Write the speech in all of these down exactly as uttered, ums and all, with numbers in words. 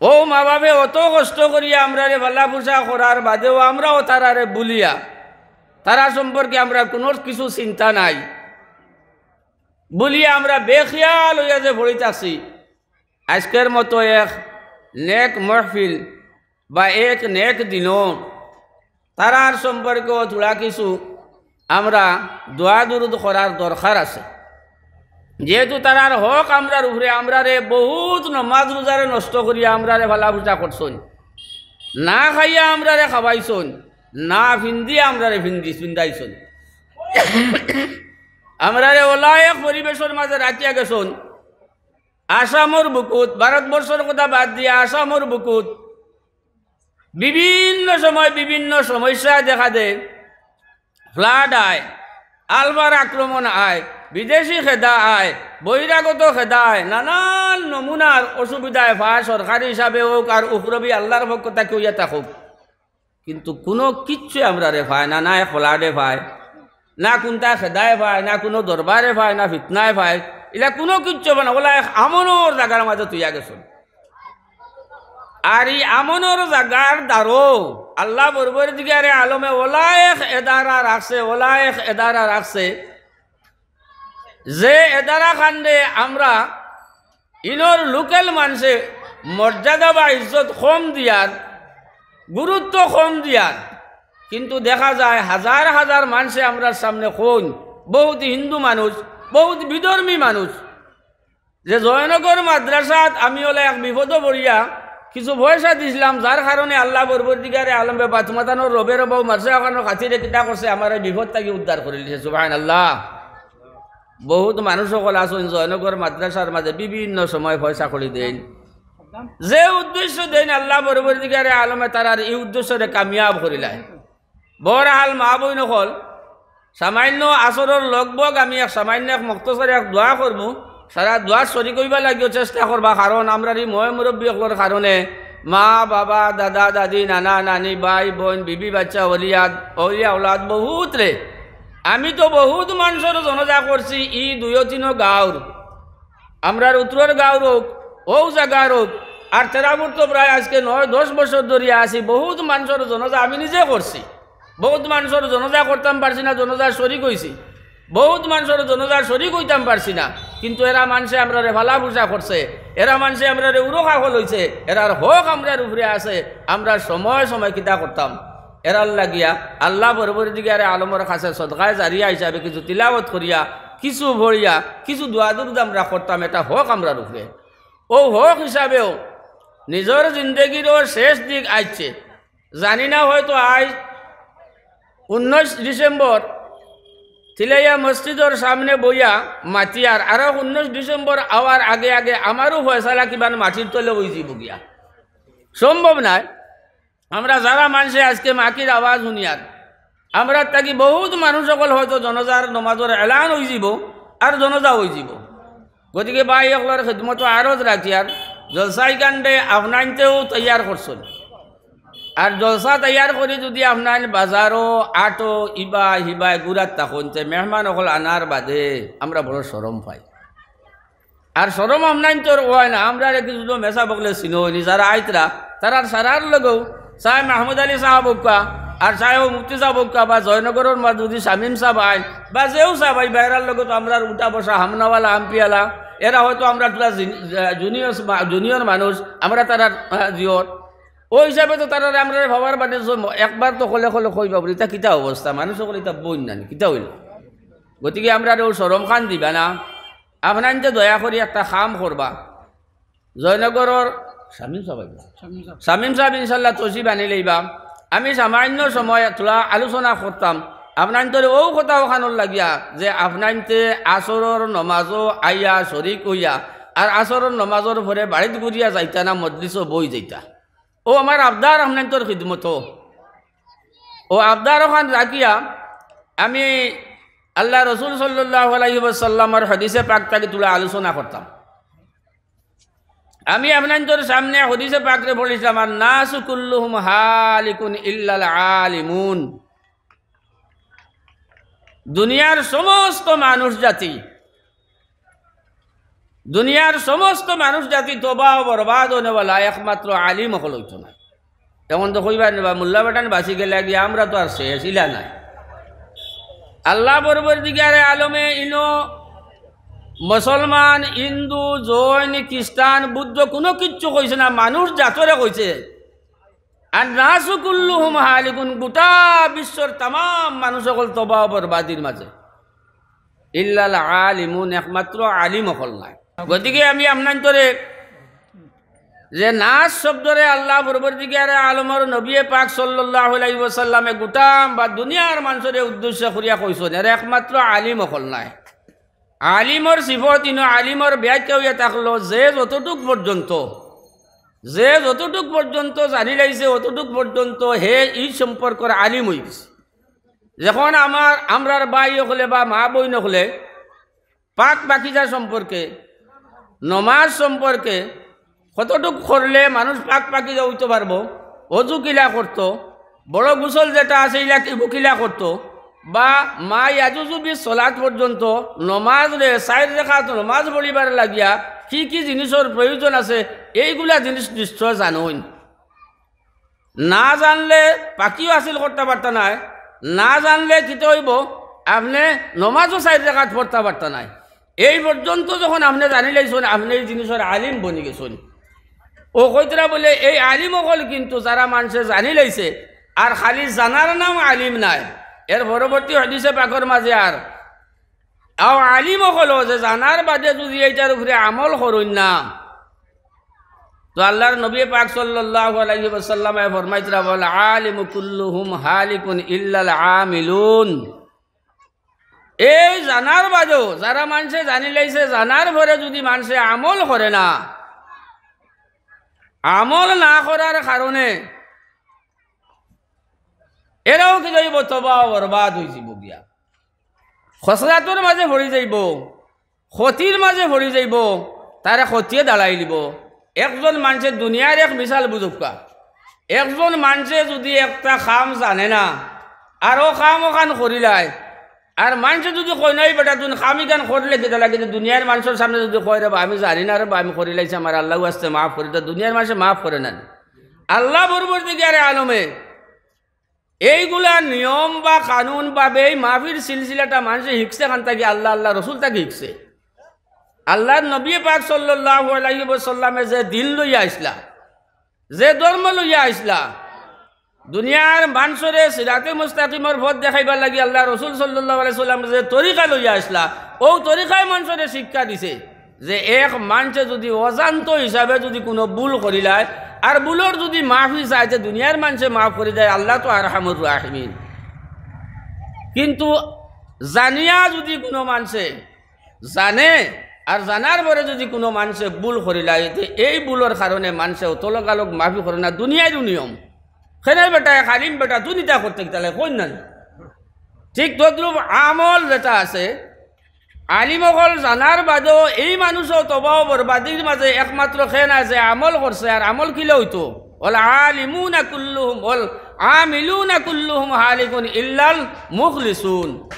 ও মা বাপে অত কষ্ট করিয়া আমরারে পালা পোষা করার বাদেও আমরাও তারারে ভুলিয়া, তারা সম্পর্কে আমরার কুনু কিছু চিন্তা নাই, ভুলিয়া আমরা বেখিয়াল অইয়া যে পড়িতাছি। আইজকের মতো এক নেক মাহফিল বা এক নেক দিনো তারার সম্পর্কেও থুড়া কিছু আমরা দোয়া দুরুদ করার দরকার আছে। যেহেতু তারার হক আমরার উপরে, আমরারে বহুত নমাজ রোজারে নষ্ট করিয়া আমরারে পালা পোষা করছইন, না খাইয়া আমরারে খাওয়াইছইন, না ফিন্দিয়া আমরারে ফিন্দি-, ফিন্দাইছইন। আমরারে অলা এক পরিবেশর মাঝে রাখিয়া গেছইন। আসামর বুকুত, ভারতবর্ষর কথা বাদ দিয়া আসামর বুকুত বিভিন্ন সময় বিভিন্ন সমস্যা দেখা দেয়। ফ্লাড আয়, আলফার আক্রমণ আয়, বিদেশি খেদা আয়, বহিরাগত খেদা আয়, নানান নমুনার অসুবিধায় পায়। সরকারি হিসাবে অউক আর উফরবি আল্লার পক্ষ থাকি অইয়া থাকুক, কিন্তু কুনু কিচ্ছু আমরারে পায় না। না এক ফ্লাডে পায়, না কুনতা খেদায় পায়, না কুনু দরবারে পায়, না ফিতনায় পায়, ইলা কুনু কিচ্ছু পায় না। অলা এক আমনর জাগার মাঝে থুইয়া গেছইন। আর ই আমনর জাগার দ্বারো আল্লা পরওয়ারদিগারে আলমে অলা এক এদারা রাখছে, অলা এক এদারা রাখছে, যে এদারা খানরে আমরা ইনর লোকাল মানষে মর্যাদা বা ইজ্জত কম দিয়ার, গুরুত্ব কম দিয়ার, কিন্তু দেখা যায় হাজার হাজার মানষে আমরার সামনে কইন, বহুত হিন্দু মানুষ, বহুত বিধর্মী মানুষ, যে জয়নগর মাদ্রাসাত আমি অলা এক বিপদো পড়িয়া কিছু পয়সা দিছলাম, যার কারণে আল্লা পরওয়ারদিগারে আলমে বাতমাতানোর রবের বউ মাদ্রাসা অখানোর খাতিরে কিতা করছে, আমারে বিপদ থাকি উদ্ধার করিলিছে। সুবহানাল্লাহ। বহুত মানুষ অকল আছইন জয়নগর মাদ্রাসার মাঝে বিভিন্ন সময় পয়সা কড়ি দেইন, যে উদ্দেশ্য দেইন আল্লা পরওয়ারদিগারে আলমে তারার ই উদ্দেশ্যরে কামিয়াব করিলায়। বহরহাল মা বইন অকল, সামান্য আসরর লগবগ আমি এক সামান্য এক মখতসর এক দোয়া করমু, সারা দোয়াত শরিক অইবার লাগিও চেষ্টা করবা, কারণ আমরার ই ময় মুরব্বি অকলর কারণে মা, বাবা, দাদা, দাদি, নানা, নানি, ভাই, বইন, বিবি, বাচ্চা, অলিয়াদ, অলিয়া, অলাদ বহুতরে। আমি তো বহুত মানষর জনাজা করছি ই দুইও তিনও গাঁওর, আমরার উত্তরর গাঁওর অউক, অউ জাগার অউক, আর তেরাপুর তো প্রায় আইজকে নয় দশ বছর ধরিয়া আছি, বহুত মানষর জনাজা আমি নিজে করছি। বহুত মানষর জনাজা করতাম পারছি না, জনাজার শরিক অইছি। বহুত মানষর জনাজার শরিক অইতাম পারছি না, কিন্তু এরা মানষে আমরারে পালা পোষা করছে, এরা মানষে আমরারে উরো খাখল অইছে, এরার হক আমরার উপরে আছে। আমরা সময় সময় কিতা করতাম, এরার লাগিয়া আল্লা পরওয়ারদিগারে আলমর কাছে সদকায়ে জারিয়া হিসাবে কিছু তিলাওয়াত করিয়া, কিছু পড়িয়া, কিছু দোয়া দুরুদ আমরা করতাম, এটা হক আমরার উপরে। অউ হক হিসাবেও নিজর জিন্দেগিরও শেষ দিক আইছে, জানি না, হয়তো আইজ উনিশ ডিসেম্বর তিলাইয়া মসজিদর সামনে বইয়া মাতিয়ার, আরো উনিশ ডিসেম্বর আওয়ার আগে আগে আমারও ফয়সালা কিবান মাটির তলে অইযিবো গিয়া। সম্ভব নায়। আমরা যারা মানষে আইজকে মাইকর আওয়াজ হুনিয়ার, আমরার থাকি বহুত মানুষ অকল হয়তো জনাজার নমাজর এলান অইযিবো, আর জনাজা অইযিবো। গতিকে ভাই অকলর খিদমতো আরজ রাখিয়ার, জলসা ইখানরে আপনাইন্তেও তৈয়ার করছইন। আর জলসা তৈয়ার করি যুদি আপনাইন বাজারো, আটো, ইবায় হিবায় ঘুরাত থাকইন, তে মেহমান অকল আনার বাদে আমরা বড় শরম পাই। আর শরম আপনাইন্তর অয় না, আমরারে কিছু তো মেসাব অকলে চিনইন, যারা আইতরা, তারার সারার লগেও, চায় মাহমুদ আলী সাব অউক্কা, আর চায় অউ মুফতি সাব অউক্কা, বা জয়নগরর মাঝে যুদি শামীম সাব আইন, বা যেউ সাব আইবা, এরার লগে তো আমরার উঠা বসা, হামনাওয়ালা, হামপিয়ালা, এরা হয়তো আমরার থুড়া জিন-, জুনিয়র মা-, জুনিয়র মানুষ, আমরা তারার, আহ, জিওর। অউ হিসাবে তো তারারে আমরারে পাওয়ার বাদে যে ম-, একবার তো খোলে খোলে কইবা বুলে, "ইতা কিতা অবস্থা? মানুষ অকলে ইতা বইন নানি, কিতা অইলো?" গতিকে আমরারে অউ শরম খান দিবা না। আপনাইন্তে দয়া করি একটা কাম করবা। জয়নগরর শামীম সাব আইবা। শামীম সাব। শামীম সাব ইনশাল্লাহ তশরিফ আনিলাইবা। আমি সামান্য সময় থুড়া আলোচনা করতাম। আপনাইন্তরে অউ কথা অখানর লাগিয়া যে আপনাইন্তে আসরর নমাজো আইয়া শরিক অইয়া আর আসরর নমাজর পরে বাড়িত ঘুরিয়া যাইতা না, মজলিসো বই যাইতা। অউ আমার আবদার আপনাইন্তর খিদমতো। অউ আবদার অখান রাখিয়া আমি আল্লার রসুল সাল্লাল্লাহু আলাইহি ওয়াসাল্লামর হাদিসে পাক থাকি থুড়া আলোচনা করতাম। আমি আপনাইন্তর সামনে হাদিসে পাকরে পড়ছিলাম, "আন-নাসু কুল্লুহুম হালিকুন ইল্লাল আলিমুন।" দুনিয়ার সমস্ত মানুষ জাতি দুনিয়ার সমস্ত মানুষ জাতি তবাহ ও বরবাদ অনেওয়ালা, একমাত্র আলিম অকল অইতো নায়। এখন তো কইবার নি বা, মোল্লা বেটান বাঁচি গেলে গিয়া আমরা তো আর শেষ, ইলা নায়। আল্লাহ পরবর্তীকারে আলমে ইনো মুসলমান, হিন্দু, জৈন, খ্রিস্টান, বুদ্ধ কুনু কিচ্ছু কইছে না, মানুষ জাতরে কইছে। আর নাসু কুল্লুহুম হালিকুন, গোটা বিশ্বর তামাম মানুষ অকল তবাহ বরবাদির মাঝে। ইল্লাল আলিমুন, একমাত্র আলিম অকল নায়। গতিকে আমি আপনাইন্তরে যে নাস শব্দরে আল্লাহ পরবর্তীকারে আলমর নবী পাক সাল্লাল্লাহু আলাইহি ওয়াসাল্লামে গোটা বা দুনিয়ার মানুষরে উদ্দেশ্য করিয়া কইছইন, এরা একমাত্র আলিম অকল নায়। আলিমর সিফত ইনো আলিমর ব্যাখ্যা অইয়া থাকলো, যে যতটুক পর্যন্ত, যে যতটুক পর্যন্ত জানি লাইছে, অতটুক পর্যন্ত হে ই সম্পর্কর আলিম অই গেছে। যখন আমার, আমরার ভাই অকলে বা মা বইন অকলে পাক পাকিজা সম্পর্কে, নমাজ সম্পর্কে, কতটুক করলে মানুষ পাক পাকিজা অইতো পারবো, অজু কিলা করতো, বড় গোসল যেটা আছে ইলা কি, কিলা করতো, বা মা ইয়াজুজু বিস সলাত পর্যন্ত নমাজরে, চাইর রেকাত নমাজ পড়িবার লাগিয়া কি কি জিনিসর প্রয়োজন আছে, এইগুলা জিনিস নিশ্চয় জানইন। না জানলে পাকিও হাসিল করতা পারতা নায়, না জানলে কিতা অইবো, আপনে নমাজও চাইর রেকাত পড়তা পারতা নায়। এই পর্যন্ত যখন আপনে জানি লাইছইন, আপনে এই জিনিসর আলিম বনি গেছইন। অউ কইতরা বুলে এই আলিম অকল কিন্তু যারা মানষে জানি লাইছে, আর খালি জানার নাম আলিম নায়। এর পরবর্তী হাদিসে পাকর মাঝে আর, আও আলিম অকল যে জানার বাদে যুদি এইটার উপরে আমল করইন না, তো আল্লাহর নবী পাক সাল্লাল্লাহু আলাইহি ওয়াসাল্লামে ফরমাইতরা, "ওয়াল আলিমু কুল্লুহুম হালিকুন ইল্লাল আমিলুন।" এই জানার বাদেও যারা মানষে জানি লাইছে, জানার পরে যুদি মানষে আমল করে না, আমল না করার কারণে এরাও কিতা অইবো, তবাহ বরবাদ অইযিবো গিয়া। খসরাতর মাঝে পড়ি যাইবো, ক্ষতির মাঝে পড়ি যাইবো, তারে ক্ষতিয়ে দাঁড়াই দিবো। একজন মানষে দুনিয়ার এক মিসাল বুঝউক্কা, একজন মানষে যুদি একটা কাম জানে না, আর অউ কাম অখান করিলায়, আর মানষে যুদি কয়, "নাই বেটা, তুই কাম ইখান করলে কিতা লাগে?" দুনিয়ার মানষর সামনে যুদি কয়, "রে বা, আমি জানি না রে বা, আমি করিলাইছি, আমার আল্লাহ আস্তে মাফ করি দে", দুনিয়ার মানষে মাফ করে না। আল্লাহ পরবর্তীকারে আলমে এইগুলা নিয়ম বা কানুন বা এই মাফির সিলসিলাটা মানষে হিকছে কান থাকি? আল্লাহ, আল্লাহ রসুল থাকি হিকছে। আল্লাহর নবী পাক সাল্লাল্লাহু আলাইহি ওয়াসাল্লামে যে দিন লইয়া আইছলা, যে ধর্ম লইয়া আইছলা, দুনিয়ার মানষরে সিরাতে মুস্তাকিমর পথ দেখাইবার লাগি আল্লাহ রসুল সাল্লাল্লাহু আলাইহি ওয়াসাল্লাম যে তরিকা লইয়া আইছলা, অউ তরিকায় মানষরে শিক্ষা দিছে। যে এক মানষে যুদি অজান্ত হিসাবে যুদি কুনু ভুল করিলায়, আর ভুলর যুদি মাফি চায়, যে দুনিয়ার মানষে মাফ করি দেয়, আল্লাহ তো আরহামুর রাহিমিন। কিন্তু জানিয়া যুদি কুনু মানষে জানে, আর জানার পরে যুদি কুনু মানষে ভুল করিলায়, তে এই ভুলর কারণে মানষে অত লগালগ মাফি করে না, দুনিয়ারও নিয়ম। কেনে বেটা, এক আলিম বেটা, তুই নিতা করতে গেলে কই না? ঠিক তদ্রূপ আমল যেটা আছে, আলিম অকল জানার বাদেও এই মানুষও তবাহ বরবাদির মাঝে একমাত্র কেন আছে, আমল করছে, আর আমল কিলা অইতো? ওয়াল আলিমুনা কুল্লুহুম, ওয়াল আমিলুনা কুল্লুহুম হালিকুন ইল্লাল মুখলিসুন।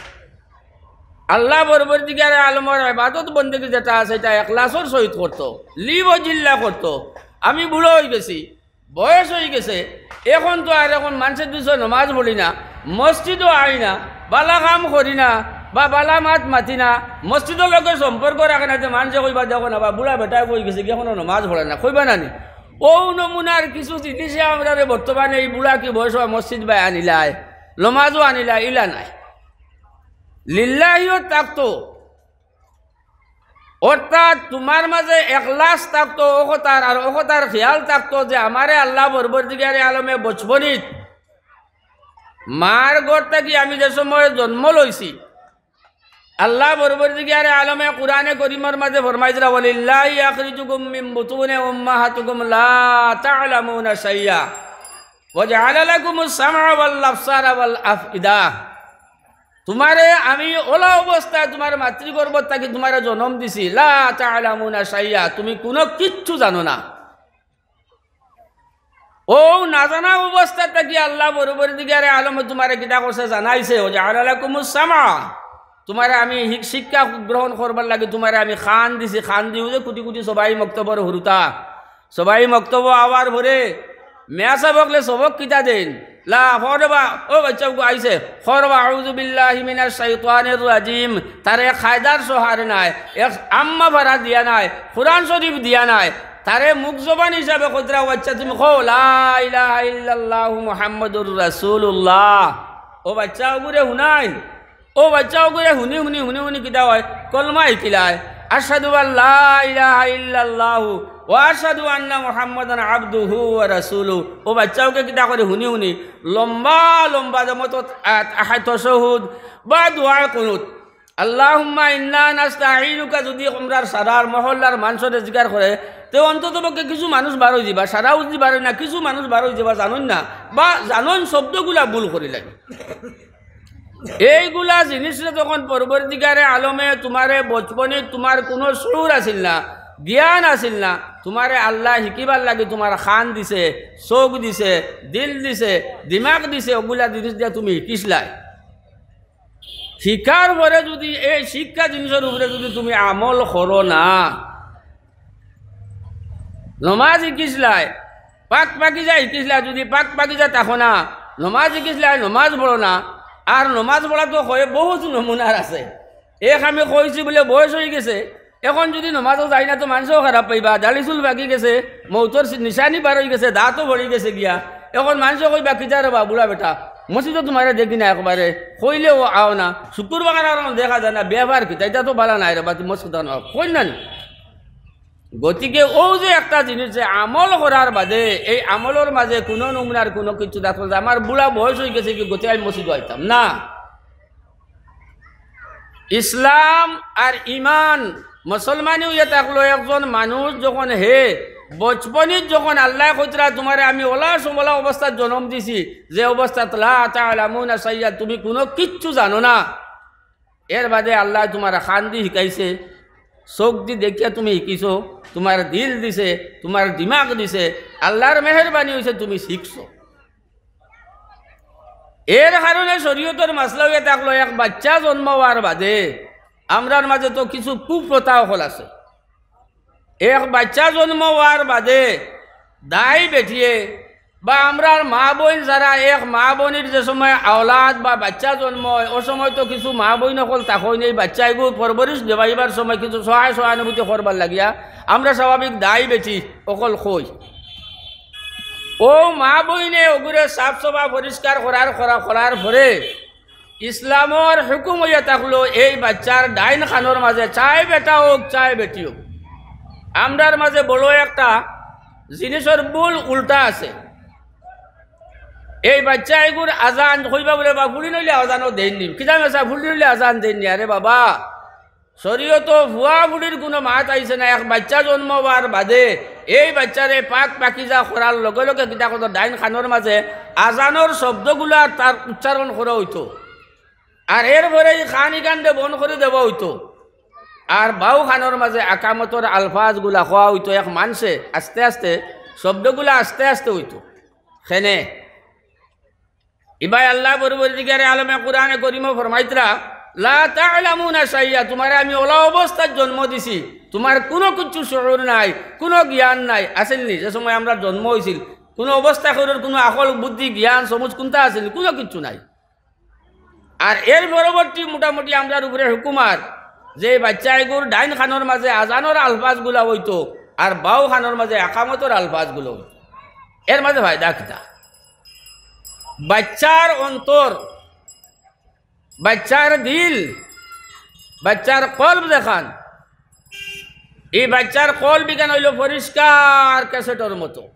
আল্লাহ পরবর্তীকারে আলমর ইবাদত বন্দেগী যেটা আছে, এটা এখলাসর সহিত করতো, লি ওয়াজিল্লাহ করতো। আমি বুড়া অই গেছি, বয়স অই গেছে, এখন তো আর এখন মানষর দুইশো নমাজ পড়ি না, মসজিদও আই না, বালা কাম করি না, বা বালা মাত মাতি না, মসজিদর লগে সম্পর্ক রাখি না, তে মানষে কইবা, "দেখো না বা, বুড়া বেটা অই গেছে, কি এখনো নমাজ পড়ে না?" কইবা না নি? অউ নমুনার কিছু জিনিসে আমরারে বর্তমানে এই বুড়া কি বয়স অয় মসজিদ বায় আনিলায়, নমাজও আনিলায়, ইলা নায়। লিল্লাহিও থাকতো, অর্থাৎ তুমার মাঝে এখলাস থাকতো অউ কথার, আর অউ কথার খেয়াল থাকতো যে আমারে আল্লাহ পরবর্তীকারে আলমে বচপনিত মার ঘর থাকি আমি যে সময় জন্ম লইছি, আল্লাহ পরবর্তীকারে আলমে কুরআনে করিমর মাঝে ফরমাইছরা, "ওয়ালিল্লাহি আখরাজাকুম মিন বুতুনি উম্মাহাতিকুম লা তা'লামুনা শাইয়া ওয়া জাআলা লাকুমুস সামআ ওয়াল আবসারা ওয়াল আফইদা।" তুমারে আমি অলা অবস্থায় তুমার মাতৃগর্ভ থাকি তুমারে জন্ম দিছি, লা তা'লামুনা শাইয়া, তুমি কুনু কিচ্ছু জানো না। অউ না জানা অবস্থা থাকি আল্লাহ পরবর্তীকারে আলমে তুমারে কিতা করছে জানাইছে, ওয়া জাআলা লাকুমুস সামআ, তুমারে আমি শি-, শিক্ষা গ্রহণ করবার লাগি তুমারে আমি খান দিছি, খান দিও যে কুটি কুটি সবাই মক্তবর হুরুতা। সবাই মক্তব আওয়ার পরে মেয়া সাব অকলে সবক কিতা দেইন? লা, পড়বা, ও বাচ্চা ওগু আইছে, পড়বা, "আউযু বিল্লাহি মিনাশ শাইতানির রাজিম।" তারে কায়দার সহারে নায়, এক আম্মা পারা দিয়া নায়, কোরআন শরীফ দিয়া নায়, তারে মুখ জবান হিসাবে কইতরা, "ও বাচ্চা, তুমি কও, লা ইলাহা ইল্লাল্লাহু মুহাম্মাদুর রাসূলুল্লাহ।" ও বাচ্চা ওগুরে হুনাইন, ও বাচ্চা ওগুরে হুনি হুনি হুনি হুনি কিতা অয়? কলমা হিকিলায়। আশহাদু আল্লা ইলাহা ইল্লাল্লাহু ওয়া আশহাদু আন্না মুহাম্মাদান আবদুহু ওয়া রাসূলুহু। ও বাচ্চা ওগুরে কিতা করে হুনি হুনি লম্বা লম্বা জমাত, আ, আ, তাশাহুদ বা দোয়ায় কুনুত। আল্লাহুম্মা ইন্না নাস্তাইনুকা যদি আমরার সারার মহল্লার মানষরে জিকার করে, তে অন্তত পক্ষে কিছু মানুষ বার অই যিবা, সারা উঠি বার অই না, কিছু মানুষ বার অই যিবা, জানইন না, বা জানইন শব্দগুলা ভুল করি লাগে। এইগুলা জিনিসরে যখন পরবর্তীকালে আলমে তুমারে বচপনি তুমার কুনু শুউর আছিল না, জ্ঞান আছিল না, তুমারে আল্লায় হিকিবার লাগি তুমার কান দিছে, চউখ দিছে, দিল দিছে, দিমাগ দিছে, ওগুলা জিনিস দিয়া তুমি হিকিছলায়। হিকার পরে যদি এই শিক্ষা জিনিসর উপরে যদি তুমি আমল করো না, নমাজ হিকিছলায়, পাক পাকিজা হিকিছলায়, যদি পাক পাকিজা থাকো না, নমাজ হিকিছলায়, নমাজ পড়ো না, আর নমাজ পড়া তো হয় বহুত নমুনার আছে। এক আমি কইছি বুলে বয়স অই গেছে, এখন যদি নমাজও যাই না তো মানষেও খারাপ পাইবা, দাড়ি চুল পাকি গেছে, মউতর নিশানি বার অই গেছে, দাঁতও পড়ি গেছে গিয়া। এখন মানষে কইবা, "কিতা রে বা বুড়া বেটা, মসজিদো তুমারে দেখি না একবারে, কইলেও আও না, শুকুর বাগান আর দেখা যায় না, বেয়াপার কিতা, ইতা তো বালা নায় রে বা, তুই মসজিদো না, কইন না নি?" গতিকে অউ যে একটা জিনিস যে আমল করার বাদে, এই আমলর মাঝে কুনু নমুনার কুনু কিছু দেখো যে আমার বুড়া বয়স অই গেছে কি, গতিকে আমি মসজিদো আইতাম না। ইসলাম আর ইমান, মুসলমানি অইয়া থাকলো একজন মানুষ যখন হে বচপনিত যখন আল্লায় কইতরা তুমারে আমি অলা সমলা অবস্থাত জনম দিছি, যে অবস্থাত লা তা'লামুনা শাইয়া, তুমি কুনু কিচ্ছু জানো না, এর বাদে আল্লায় তুমার কান দি হিকাইছে, চউখ দি দেখিয়া তুমি হিকিছো, তুমার দিল দিছে, তুমার দিমাগ দিছে, আল্লার মেহেরবানি অইছে তুমি শিখছো। এর কারণে শরীয়তর মাসলা অইয়া থাকলো, এক বাইচ্চা জন্ম অওয়ার বাদে আমরার মাঝে তো কিছু কুপ্রথা অকল আছে। এক বাইচ্চা জন্ম অওয়ার বাদে দায় বেটিয়ে বা আমরার মা বইন যারা, এক মা বইনর যে সময় আওলাদ বা বাইচ্চা জন্ম অয়, অউ সময় তো কিছু মা বইন অকল থাকইন, এই বাইচ্চা এগু পরবরিশ দেওয়াইবার সময় কিছু সহায় সহানুভূতি করবার লাগিয়া আমরা স্বাভাবিক দায় বেটি অকল কই। অউ মা বইনে অগুরে সাফ সাফা পরিষ্কার করার, করা, করার পরে ইসলামর হুকুম অইয়া থাকলো এই বাইচ্চার ডাইন কানর মাঝে, চায় বেটা অউক, চায় বেটি অউক, আমরার মাঝে বড় একটা জিনিসর ভুল উল্টা আছে। এই বাইচ্চা এগুর আজান কইবা বুলে, "বা ফুড়িন অইলে আজানও দেইন নি, কিতা মেসা ফুড়িন অইলে আজান দেইন নি?" আরে বাবা, শরীয়তো ফুয়া ফুড়ির কুনু মাত আইছে না। এক বাইচ্চা জন্ম অওয়ার বাদে এই বাইচ্চারে পাক পাকিজা করার লগে লগে কিতা করতো, ডাইন কানর মাঝে আজানর শব্দগুলা তার উচ্চারণ করা অইতো, আর এর পরে ই কান ইখানরে বন্ধ করি দেওয়া অইতো, আর বাউ কানর মাঝে আকামতর আলফাজগুলা কওয়া অইতো। এক মানষে আস্তে আস্তে শব্দগুলা আস্তে আস্তে অইতো। কেনে? ইবায় আল্লাহ পরবর্তীকালে আলমে কোরআনে করিমো ফরমাইতরা, "লা তা'লামুনা শাইয়া", তুমারে আমি অলা অবস্থাত জন্ম দিছি, তুমার কুনু কিচ্ছু শুউর নাই, কুনু জ্ঞান নাই। আছিল নি? যে সময় আমরা জন্ম অইছিল, কুনু অবস্থা করার কুনু আকল, বুদ্ধি, জ্ঞান, সমুজ কুনতা আছিল নি? কুনু কিচ্ছু নাই। আর এর পরবর্তী মোটামুটি আমরার উপরে হুকুম আর যে বাইচ্চা এগুর ডাইন কানর মাঝে আজানর আলফাজগুলা অইতো, আর বাউ কানর মাঝে আকামতর আলফাজগুলা অইতো। এর মাঝে ফায়দা কিতা? বাইচ্চার অন্তর, বাইচ্চার দিল, বাইচ্চার কলব যেখান, ই বাইচ্চার কলব ইখান অইলো পরিষ্কার ক্যাসেটর মতো।